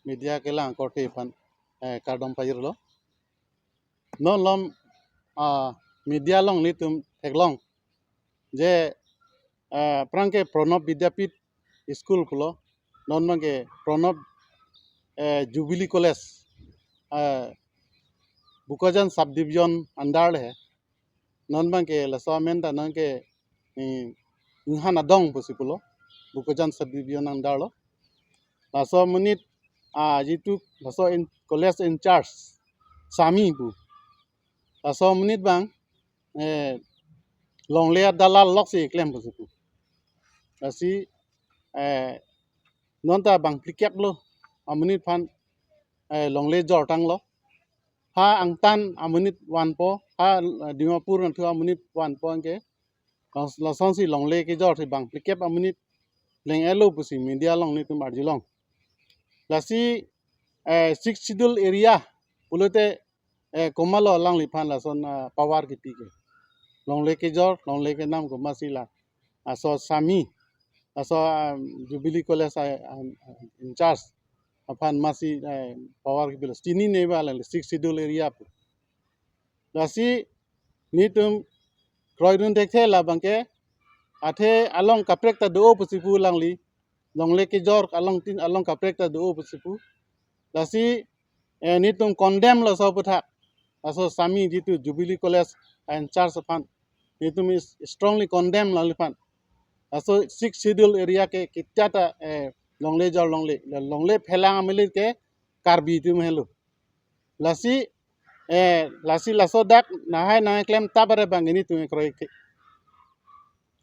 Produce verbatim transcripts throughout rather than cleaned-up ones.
media kelang korte aphan, eh, kardom pajirlo. Non malom, ah, media along nelitum theklong je, eh, aphrang ke Pranab Vidyapith School pulo, non abang ke Pranab, eh, Jubilee College, eh, Bokajan Subdivision under le he. Non abang ke laso amen ta non ke, eh, Inghan Adong pusi pulo, Bokajan Subdivision under lo. Laso amonit, ah, jitu laso in, college in charge, Sami pu. Laso amonit abang, eh, longle adalal loksi keklem pusi pu. Lasi, eh, non ta bangphlikep lo amonit aphan, eh, longle jor tanglo. Ha angtan amonit vanpo, ha, eh, Dimapur nangthu amonit vanpo anke. Las-, lasonsi longle kejor si bangphlikep amonit leng-etlo pusi media along nelitum arjulong. Lasi, eh, Sixth Schedule area pulote, eh, komatlo alangliphan lason, ah, power kipi ke. Longle kejor, longle kenam komatsi la, laso Sami, laso, ah, Jubilee College, ah, ah, in charge aphan matsi, eh, power kipilo. Chinine ba alangli Sixth Schedule area pu. Lasi nelitum kroidun thekthe labang ke, athe along kaprek ta do pusi pu alangli, longle kejor along tin along kaprek ta do pusi pu. Lasi, eh, nelitum condemn laso aputhak. Laso Sami jitu Jubilee College in charge aphan, nelitum is strongly condemn alangliphan. Laso Sixth Schedule area ke ketia ta, eh, longle jor longle, longle phelang amonit ke Karbi atum helo. Lasi, eh, lasi laso dak nahai nangklem ta bare abang nelitum kroikre.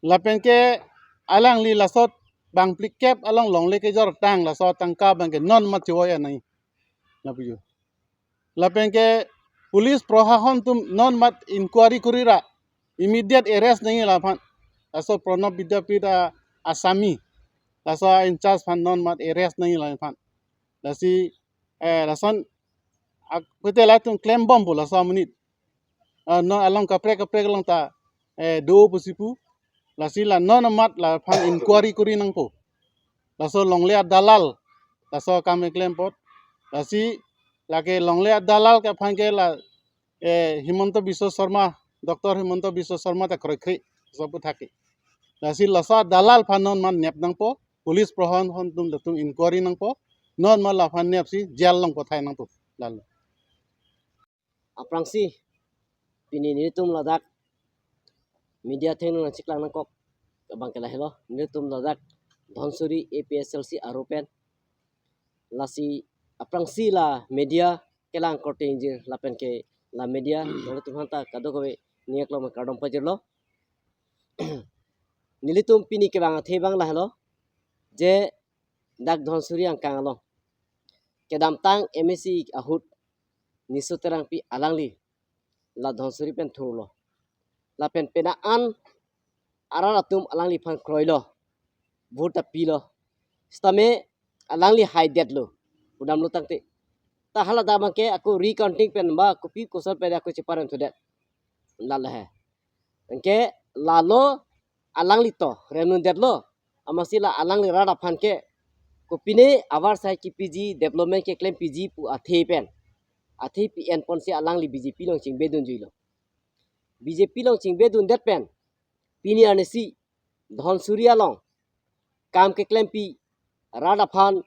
Lapen ke alangli laso bangphlikep along longle kejor tang laso atangka abang ke non amat choi-o nangji. Lapu jo. Lapen ke police prohahon atum non amat inquiry kori ra immediate arrest nangji laphan. Laso Pranab Vidyapith a, a Sami, laso in charge aphan non amat arrest nangji laphan. Lasi, eh, lason ak-, pute latum klembom pu laso amonit. Ah, non along kaprek kaprek along ta, eh, do pusi pu. Lasi la non amat laphan inquiry kori nangpo. Laso longle adalal, laso akam keklem apot. Lasi lake longle adalal ke aphan ke la, eh, Himanta Biswa Sarma, Doctor Himanta Biswa Sarma ta kroikre, laso aputhak ke. Lasi laso adalal aphan non amat nep nangpo, police prohahon atum latum inquiry nangpo, non amat laphan nepsi jail along pathai nangpo. Lalo. Aphrangsi pini nelitum ladak media athengno nangcheklang nangkok abang ke lahelo, nelitum ladak Dhansiri A P S L C aru pen. Lasi aphrangsi la media kelang korte ingjir lapen ke la media nelitum aphanta kadokave ning-iklong kardom pajirlo. Nelitum pini kevang athe abang lahelo, je dak Dhansiri angkang along kedamtang M A C ahut Niso Terangpi alangli la Dhansiri pen thurlo. Lapen penang an arat atum alangliphan kroilo, vote ta pilo. Sitame alangli haidetlo, pudamlo tangte. Ta hala dak abang ke ako recounting pen ba kopi koson pen ako cheparem thudet. Lalo he. Anke lalo alangli to remnudetlo. Amatsi la alangli rat aphan ke kopine avarsai kipiji, development keklempiji pu athe pen, athe pi-en ponsi alangli B J P along chingbedunjuilo. B J P along chingbedundet pen pini arnisi Dhansiri along kam keklempi, rat aphan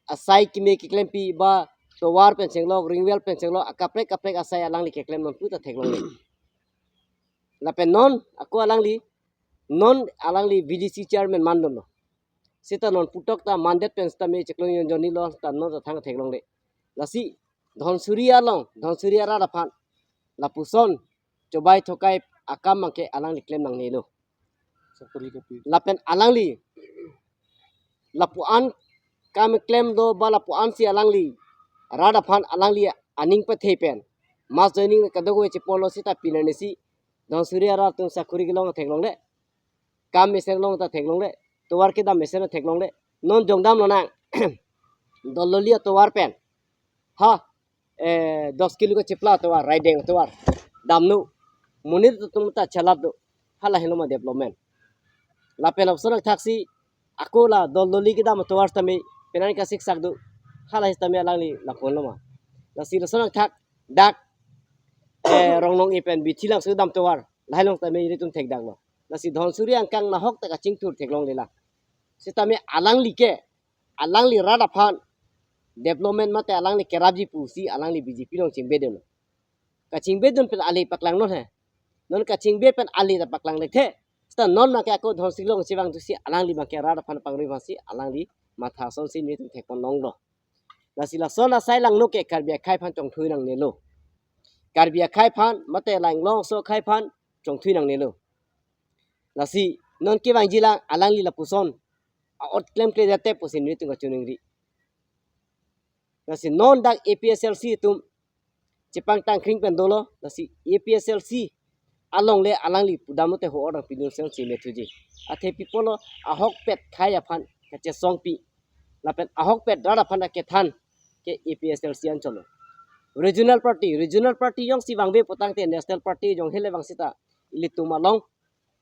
asai keme keklempi ba tovar pen chenglok, ring well pen chenglok, akaprek kaprek asai alangli keklem nonpu ta theklongle. Lapen non ako alangli, non alangli V D C chairman mandunlo. Sita non puthot ta mandet pen sitame cheklong jonjoni lo, ta non ta thang theklongle. Lasi Dhansiri along, Dhansiri arat aphan lapuson chobai thokai akam abang ke alangli klem nangnelo. Sakori kapi. Lapen alangli lapu-an kam klem do ba lapu-ansi alangli rat aphan alangli aning pathe pen mass joining kadokave chepolo sita pini arnisi Dhansiri arat atum sakori kelong theklongle, kam mesen long ta theklongle, tovar kedam mesen theklongle. Non jongdam lonang Dolloli atovar pen, ha, eh, dos kilo kachepla atovar, Raideng atovar damno, monit atum ta chelat do. Hala henlo ma development? Lapen opson thaksi ako la Dolloli kedam atovar tame penang kasiksak do. Hala sitame alangli lapulo ma. Lasi lason athak dak, eh, Rongnong-e pen Bithilangso damtovar lahai along tame ilitum thekdaklo. Lasi Dhansiri angkang nahok ta kachingthur theklonglelang. Sitame alangli ke, alangli rat aphan development mate alangli kerapji pusi alangli B J P along chingbedunlo. Kachingbedun pen ale paklangnon he. Non kachingbe pen ale ta paklang lekthe. Seta non abangke ako Dhansiri along chevangthusi alangli abangke rat aphan pangri aphansi alangli matha asonsi nelitum thekponlonglo. Lasi lason asai langno ke Karbi akhei aphan chongthui nangnelo. Karbi akhei aphan mate la Inglongso akhei aphan chongthui nangnelo. Lasi non kevangjilang alangli lapuson a-ot klemkle jate pusi nelitum kachiningri. Lasi non dak A P H L C atum chepangtang kring pen dolo, lasi A P H L C along le alangli pudamlote ho-or nangpidun sel si methuji. Athe pi apotlo, ahokpet akhei aphan kachesongpi lapen ahokpet rat aphan akethan ke A P H L C anchotlo. Regional party, regional party jongsi vangve putangte national party jong hele vang seta ilitum along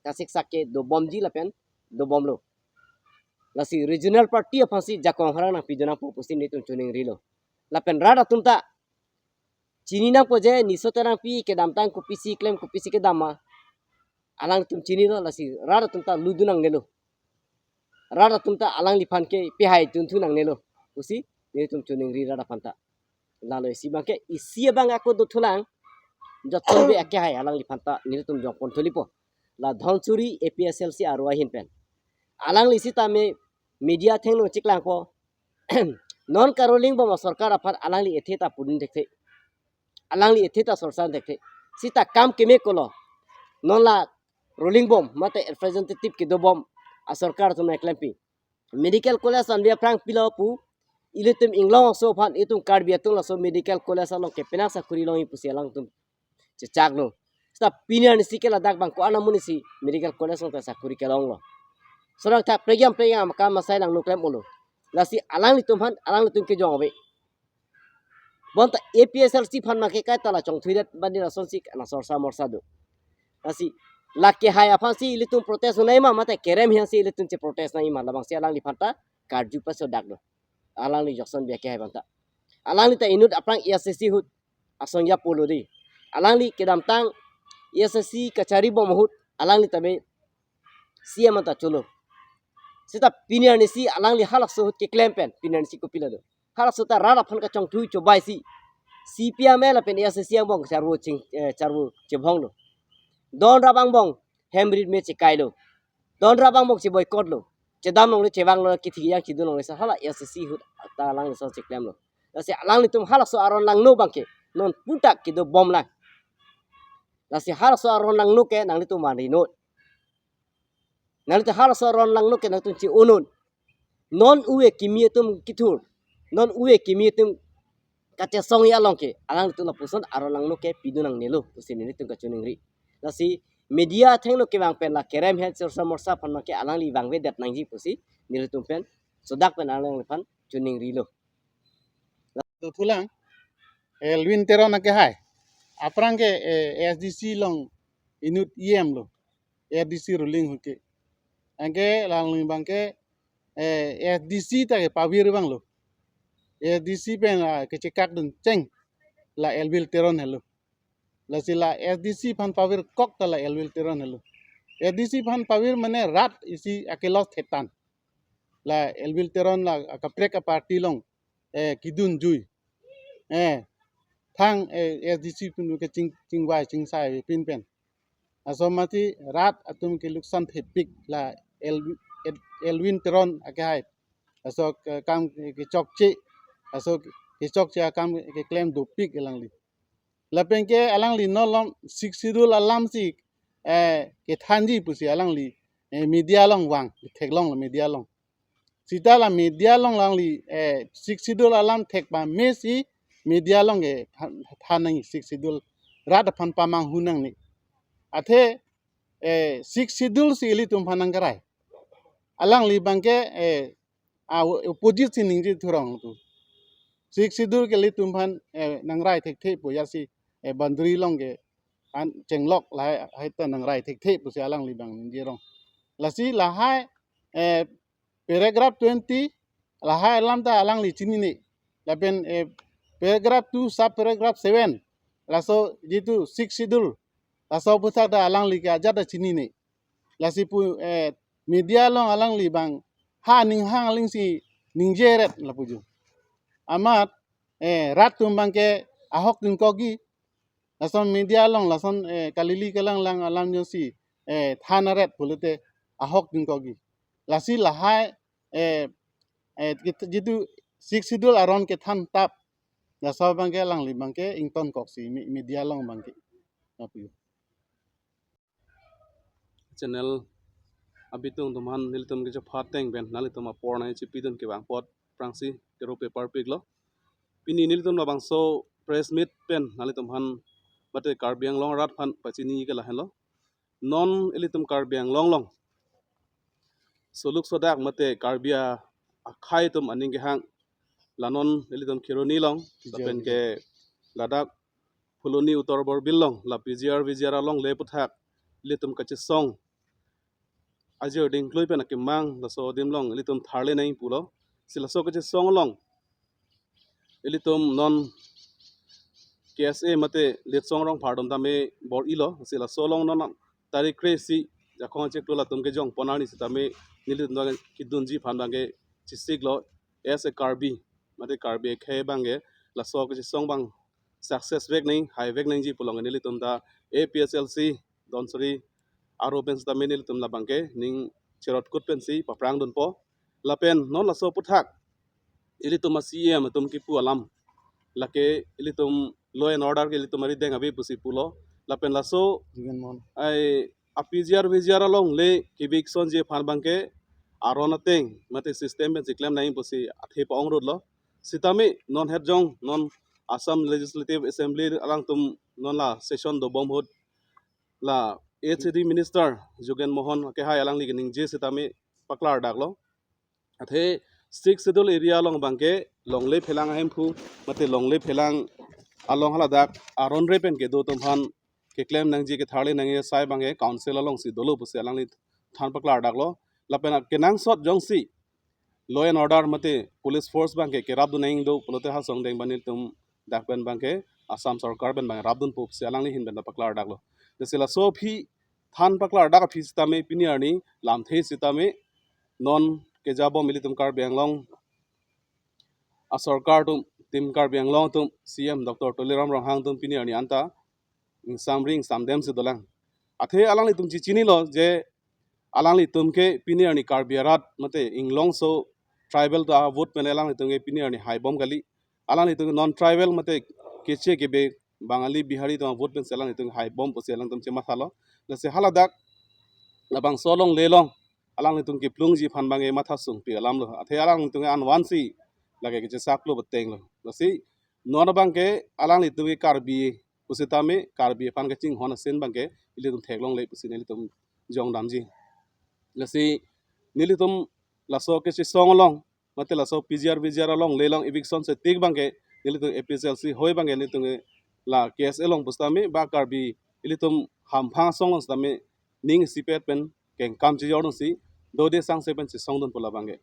kasiksak ke dobomji lapen dobomlo. Lasi regional party aphansi jakong harang nangpidun nangpo pusi nelitum chiningrilo. Lapen rat atum ta chini nangpo je Nisha Terangpi kedamtang kopisi klem kopisi kedam ma alangtum chinilo, lasi rat atum ta ludun nangnelo. Rat atum ta alangliphan ke pehai tunthu nangnelo pusi nelitum chiningri rat aphan ta. Lalo isi abangke, isi abang ako dothulang, jotson be akehai alangliphan ta nelitum jongpon thulipo. La Dhansiri A P H L C aro ahin pen alangli sitame media athengno chiklangpo. Non ka-ruling bom asorkar aphan alangli ethe ta pudun thekthe. Alangli ethe ta sorsan thekthe. Seta kam keme kolo. Non la ruling bom mate representative kedobom asorkar atum nangklempi. Medical college anve aphrang pilo pu ilitum Inglongso aphan itum Karbi atum laso medical college along ke penang sakori longji pusi alangtum chechaklo. Seta pini arnisi ke ladak abang ko-an amonit si medical college along ta sakori kelonglo. Lason athak pregiam pregiam akam asai langno klem-olo. Lasi alanglitum aphan alanglitum kejong ave. Bonta A P H L C aphan abangke kaita la chongthuidet bani lasonsi nang sorsa morsa do. Lasi la kehai aphansi ilitum protest nangji ma mate kerem aphansi ilitum cheprotest nangji ma, labangsi alangliphan ta karju pasodaklo. Alangli jokson be akehai abang ta. Alangli ta inut aphrang A S D C ahut asong ya pulo dei. Alangli kedamtang A S D C kachari bom ahut alangli tame C M anta cholo. Seta pini arnisi alangli halaso ahut keklem pen pini arnisi kopilo do. Halaso ta rat aphan kachongthui chobaisi C P M L lapen A S D C angbong charvo ching, eh, charvo chevonglo. Don rap angbong hem rit me chekailo. Don rap angbong che-boycott lo. Chedam longle, chevang longle, kithi yang chidun longle, sa hala A S D C ahut ta alangli lason cheklemlo. Lasi alanglitum halaso aron langno abangke non putak kedobomlang. Lasi halaso aron langno ke nanglitum vanrinon. Nanglitum halaso aron langno ke nanglitum che-onon. Non ove kimi atum kethur, non ove kimi atum kachesongji along ke alangtum lapuson aron langno ke pidun nangnelo pusi nelitum kachiningri. Lasi media athengno kevang pen la kerem aphan sorsa morsa aphan abangke alangli vangvedet nangji pusi nelitum pen sodak pen alangliphan chiningrilo. Dothulang, eh, Elwin Teron akehai. Aphrang ke, eh, A S D C along inut E M lo. A S D C ruling ahut ke. Anke alangli abangke, eh, A S D C ta kepavir abang lo. A S D C pen, ah, kechekak duncheng la Elwin Teron helo. Lasi la A S D C aphan pavirkok ta la Elwin Teron helo. A S D C aphan pavir mane rat isi akelos thetan. La Elwin Teron la akaprek aparty along, eh, kedunjui. Eh, thang, eh, A S D C pinu keching, chingvai chingsai pin pen. Laso mati rat atum keluksan thepik la El-, El-, Elwin Teron akehai. Laso ke-, kam kechokche, laso kechokche akam keklem dopik alangli. Lapen ke alangli non along Sixth Schedule alamsi, eh, kethanji pusi alangli, eh, media along vang, theklong media along. Seta la media along alangli, eh, Sixth Schedule alam thek pamesi media along ke than, than nangji Sixth Schedule rat aphan pamanghu nangne. Athe, eh, Sixth Schedule si ilitum aphan nangkarai. Alangli abangke, eh, a, opposite si ningje thurong tu. Sixth Schedule ke ilitum aphan, eh, nangrai thekthe pu jasi, eh, boundary along ke an chenglok lahai, hai ta nangrai thekthe pusi alangli abang ningjerong. Lasi lahai, eh, paragraph twenty, lahai alam ta alangli chinine. lapen eh, paragraph two sub paragraph seven, laso jitu Sixth Schedule, laso aphuthak ta alangli ke ajat ta chinine. Lasi pu eh, media along alangli bang ha ninghang alingsi ningje ret lapuju. Amat eh, rat atum abangke ahok dingkokji, lason media along lason eh, kalili kalanglang alam jongsi eh, than aret pulote ahok dingkokji. Lasi lahai eh, eh, kit- jitu Sixth Schedule aron kethan tap, laso abangke alangli abangke ingtonkoksi me- media along abangke. Lapu. Channel abitung atum aphan nelitum kechepha ateng pen nanglitum apor nangchipidun kevang apot aphrangsi kero paper piklo. Pini nelitum labangso press meet pen nanglitum aphan mate Karbi Anglong arat aphan pachini ke lahenlo. Non ilitum Karbi Anglong along soluk sodak mate Karbi a- akhei atum aning kehang, la non ilitum Kheroni along, lapen ke ladak Phuloni Uttar Borbil along, la P G R V G R alongle aphuthak ilitum kachesong ajir dingklui pen akemang laso adim along ilitum tharle nangji pulo. Si laso kachesong along ilitum non K S A mate Litsong Rongphar atum tame bor-ilo. Si laso along non tarik kre-isi Jakhong achiklo latum kejongpon arni sitame nelitum ta kedunji aphan abangke chesiklo, as a Karbi mate Karbi akhei abangke laso kachesong abang success vek nang, hai vek nangji pulo nelitum ta A P H L C Dhansiri aro pen sitame nelitum labangke ning cherotkut pensi paphrangdunpo. Lapen non laso aphuthak ilitum a C E M atum kipu alam, lake ilitum law and order ke ilitum arideng ave pusi pulo. Lapen laso Jugen Mohan ai a P G R V G R alongle eviction ji aphan abangke aron ateng mate system pensi klem nangji pusi athe pa-ongrutlo. Sitame non het jong non Assam Legislative Assembly alangtum non la session dobom ahut la H A D Minister Jugen Mohan kehai alangli keningje sitame paklardaklo. Athe Sixth Schedule area along abangke longle phelang ahemphu mate longle phelang along haladak aron re pen kedo atum aphan keklem nangji ketharle nangji asai abangke council alongsi dolo pusi alangli than paklardaklo. Lapen kenangsot jongsi law and order mate police force abangke kerapdun nangji do pulote ha songdeng abang nelitum dak pen abangke Assam Sorkar pen abang rapdunpo pusi alangli ahin pen ta paklardaklo. Lasi laso aphi than paklardak aphi sitame pini arni lamthe sitame non kejabom ilitum Karbi Anglong asorkar atum, Team Karbi Anglong atum, C E M Doctor Tuliram Ronghang atum pini arni anta ingsamri ingsamdemsi dolang. Athe alanglitum chechinilo je alanglitum ke pini arni Karbi arat mate inglongso tribal ta vote pen alanglitum ke pini arni haibom kali. Alanglitum non tribal mate Keche Kebe Bangali Bihari atum vote pensi alanglitum haibom pusi alangtum chemathalo. Lasi haladak labangso alongle along alanglitum keplungji aphan abangke matha sungpi alamlo. Athe alanglitum ke anwansi lake kechesaklo batenglo. Lasi non abangke alanglitum ke Karbi pusitame Karbi aphan kachinghon asin abangke ilitum theklongle pusi nelitum jongdamji. Lasi nelitum laso kachesong along mate laso P G R V G R alongle along eviction setik abangke nelitum A P H L C hoi abangke nelitum la K S A along pusitame ba Karbi ilitum hamphang asong along sitame ning isipet pen kengkam chejor nangsi dode sangse pen chesongdun pu labangke.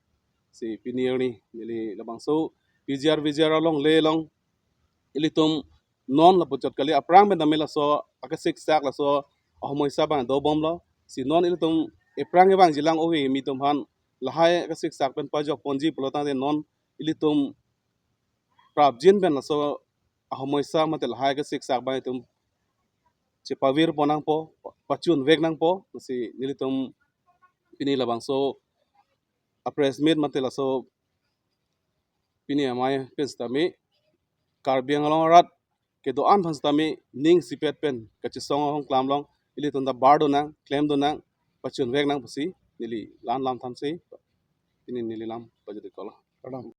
Si pini arni neli labangso P G R V G R alongle along ilitum non lapuchot kali aphrang pen tame laso akasiksak laso ahomoisa abang dobomlo. Si non ilitum ephrang kevangjilang ove kimi atum aphan lahai akasiksak pen pajokponji pulo tangte non ilitum prapjin pen laso ahomoisa mate lahai akasiksak abang itum chepavirpon nangpo, pachunvek nangpo, si nelitum pini labangso a press meet mate laso pini amei pen sitame Karbi Anglong arat kedo-an aphan sitame ning isipet pen kachesong ahong klam along ilitum ta bardun nang, klemdun nang, pachunvek nang pusi neli la-an lam thansi pini neli lam pajut-iklo. Pardon.